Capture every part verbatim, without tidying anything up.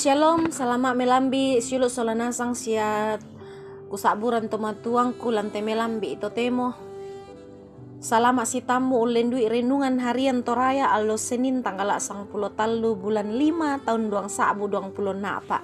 Shalom, salama' melambi', siulu' sola nasang sia kusa'buran tomatuangku lan te melambi' totemo. Salama' sitammu ullendui renungan harian Toraya allo Senin tanggala' sangpulo tallu bulan lima taun duang sa'bu duang pulo a'pa'.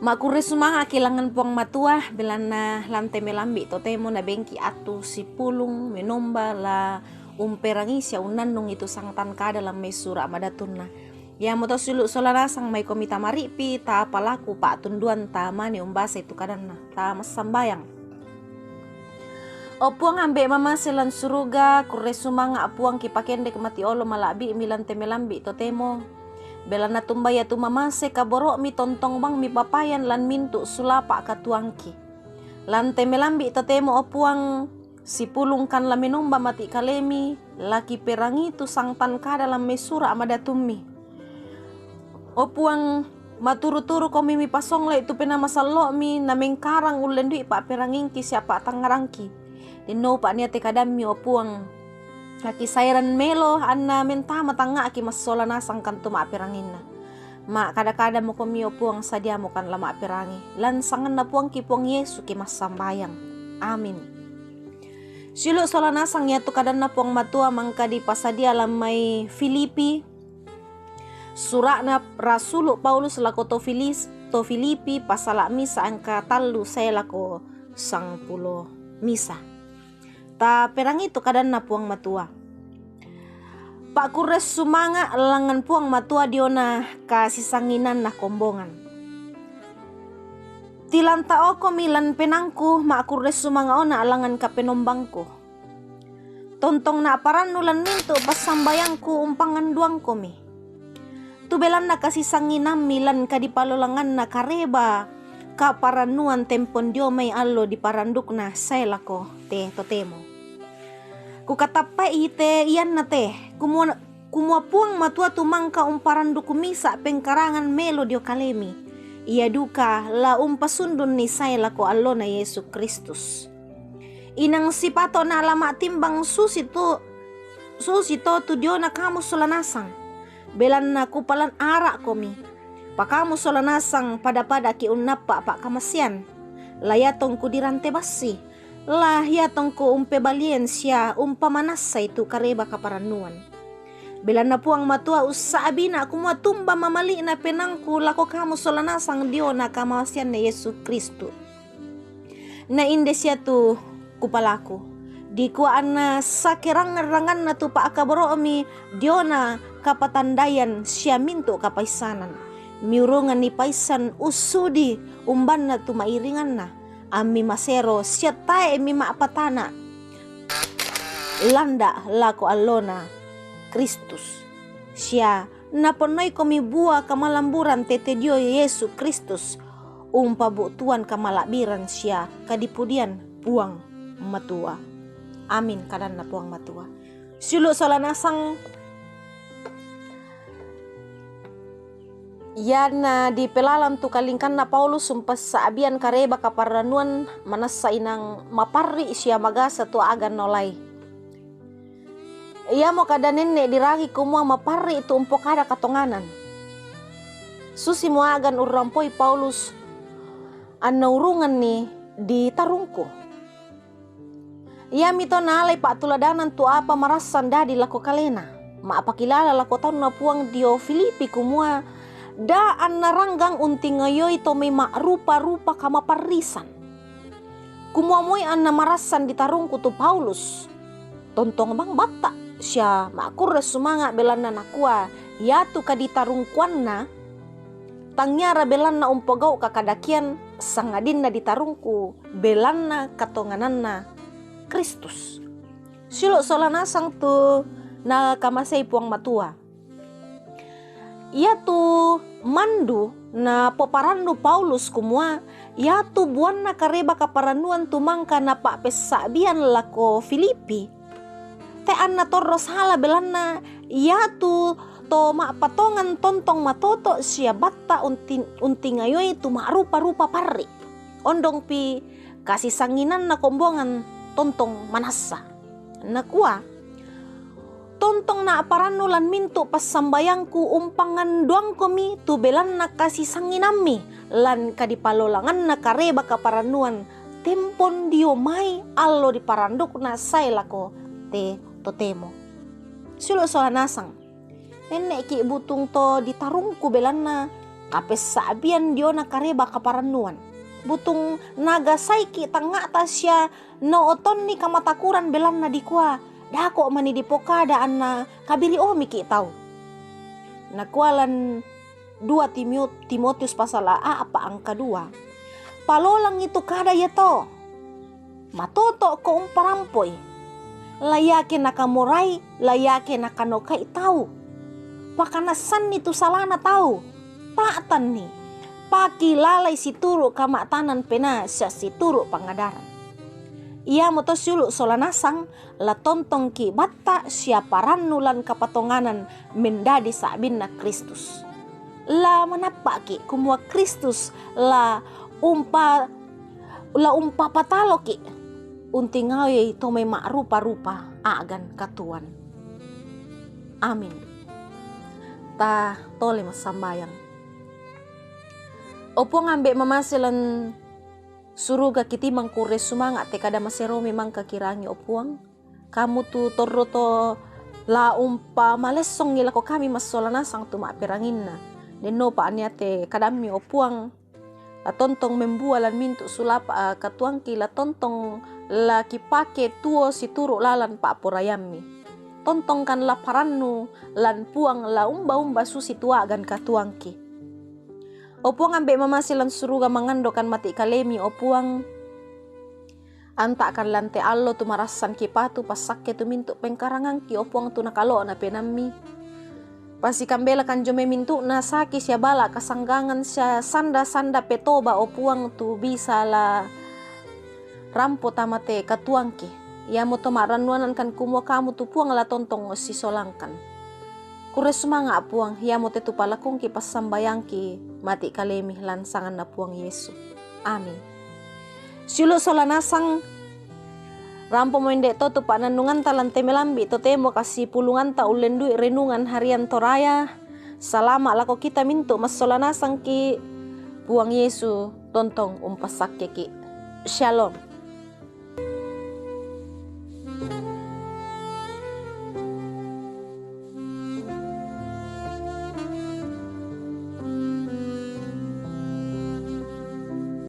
Ma'kurre sumanga'ki' langngan Puang Matua, belanna lan te melambi' totemo nabengki' attu sipulung menomba la umperangii sia unnannungi tu sangtan kada lan mai sura' madatunna. Iamoto siulu' sola nasang maikomi tamari'pi, tapalaku pa'tunduan, tamane umbasai tu kadanna, tamassambayang. O Puang Ambe' mamase lan suruga, kurre sumanga' Puang kipakendek mati olo mala'bi'mi lan te melambi' totemo. Belanna tumbai ia tu mamase kaboro'mi tontong bang mipapayan lan mintu' sulapa' katuangki. Lan te melambi' totemo, o Puang, sipulungkan la menomba mati kalemi, la kiperangii tu sangtan kada lan mai sura' madatummi. O Puang, maturu-turu komi mipasongle'i tu Penaa Masallo'mi, na mengkarang ullendui pa'perangingki sia pa'tangngarangki. Dennou pa'nia te kadammi, o Puang, kakisairan melo anna mentama tangnga'ki massola nasangkan tu ma'peranginna. Ma'kada-kadamokomi, o Puang, sadiamokan la ma'perangi. Lan sanganna Puangki Puang Yesu kimassambayang. Amin. Siulu' sola nasang iatu kadanna Puang Matua mangka dipasadia lan mai Filipi, sura'na Rasulu' Paulus lako to Filis-, to Filipi, pasala' misa angka tallu sae lako sangpulo misa. Taperangii tu kadanna Puang Matua. Pa'kurre sumanga' langngan Puang Matua diona kasisanginanna kombongan. Tilanta'okomi lan penaangku, ma'kurre sumanga'ona' langngan Kapenombangku. Tontong na'parannu lan mintu' passambayangku umpangnganduangkomi. Tu belanna kasisanginammi lan kadipalolanganna kareba kaparannuan tempon dio mai allo diparandukna sae lako te totemo. Kukatappa'i te ianna te, kumua-, kumua Puang Matua tu mangka umparanduk misa' pengkarangan melo dio kalemi, ia duka la umpasundunni sae lako allona Yesu Kristus. Inang sipato'na la ma'timbang susitu-, susito tu diona kamu sola nasang, belanna kupalan ara'komi, pakamu sola nasang pada-padaki' unnappa' pa'kamasean, la iatongku dirante bassi, la iatongku umpebalien sia umpamanassai tu kareba kaparannuan. Belanna Puang Matua ussa'bina' kumua tumba mamali'na penaangku lako kamu sola nasang diona kamaseanna Yesu Kristus. Na inde sia tu kupalaku, dikua anna sakerangngan-rangnganna tu pa'kaboro'mi diona kapatandaian sia mintu' kapaissanan, miurunganni paissan ussudi umbanna tu ma'iringanna, ammi masero sia tae' mi ma'patana' landa' lako allona Kristus, sia naponnoikomi bua kamalamburan tete dio Yesu Kristus, umpabu'tuan kamala'biran sia kadipudian Puang Matua. Amin, kadanna Puang Matua. Siulu' sola nasang, ianna dipelalang tu kalingkanna Paulus umpassa'bian kareba kaparannuan manassa inang maparri' sia magasa tu a'gan naolai. Iamo kada nenne' dirangi kumua maparri' tu umpokada katonganan. Susimo a'gan urrampoi Paulus anna urunganni ditarungku. Iami to naalai pa'tuladanan tu apa marassan dadi lako kalena, ma'pakilala lako taunna Puang dio Filipi kumua da' anna ranggang untingayoi to mai ma'rupa-rupa kamaparrisan. Kumua moi anna marassan ditarungku tu Paulus, tontong bang batta', sia ma'kurre sumanga' belanna nakua, iatu kaditarungkuanna tangiara belanna umpogau' kakadakean, sangadinna ditarungku belanna katongananna Kristus. Siulu' sola nasang tu nakamasei Puang Matua. Iatu mandu napoparannu Paulus kumua, iatu buanna kareba kaparannuan tu mangka napa'pessa'bian lako Filipi, te' anna torro sala belanna iatu to ma'patongan tontong matoto' sia batta' unti-, untingayoi tu ma'rupa-rupa parri'. Ondongpi kasisanginanna kombongan tontong manassa. Nakua, Tontong na' parannu lan mintu' passambayangku umpangngandoangkomi tu belanna kasisanginammi lan kadipalolanganna kareba kaparannuan tempon dio mai allo diparandukna sae lako te totemo. Siulu' sola nasang, nenne'ki' butung to ditarungku belanna kapessa'bian diona kareba kaparannuan. Butung nagasaiki' tangnga'ta sia naotonni kamatakuran belanna dikua, dako' mani dipokada anna kabiri'omiki' tau. Nakua lan dua Timio-, Timotius pasal a'pa' angka dua, palolangi tu kada iato. Matoto'ko umparampoi. La iake nakamorai, la iake nakanokai tau. Pakanassanni tu salana tau. Ta'tanni. Pakilalai situru' kama'tanan penaa sia situru' pangadaran. Iamoto siulu' sola nasang, la tontongki' batta' sia parannu lan kapatonganan mendadi sa'binna Kristus. La manappa'ki' kumua Kristus la umpa-, la umpapataloki' untingayoi to mai ma'rupa-rupa a'gan katuoan. Amin. Ta tole massambayang. O Puang, Ambe' mamase lan suruga, kitimang kurre sumanga' te kada maseromi mangka kirangi, o Puang. Kamu tu torro to la umpamalessongi lako kami massola nasang tu ma'peranginna. Dennopa ania te kadammi, o Puang, la tontong membua lan mintu' sulapa, a, katuangki, la tontong la kipake tuo situru' lalan pa'poraiammi. Tontongkan la parannu lan Puang la umba-umba susi tu a'gan katuangki. O Puang, Ambe' mamase lan suruga, mangandokan mati' kalemi, o Puang. Anta'kan lan te allo tu marassan kipatu passakke tu mintu' pengkarangangki, o Puang, tu nakalo'na penaammi. Pasikambelakan jomai mintu'na saki sia bala' kasanggangan sia sanda-sanda petoba, o Puang, tu bisa la rampo tama te katuangki. Iamoto ma'rannuanankan kumua kamu tu Puang la tontong sisolangkan. Kurre sumanga', Puang, iamote tu palakungki passambayangki mati' kalemi lan sanganna Puang Yesu. Amin. Siulu' sola nasang, rampomo inde to tu pa'nannunganta lan te melambi' totemo kasipulunganta ullendui renungan harian Toraya. Salama' lako kita mintu' massola nasangki', Puang Yesu tontong umpassakkeki'. Shalom.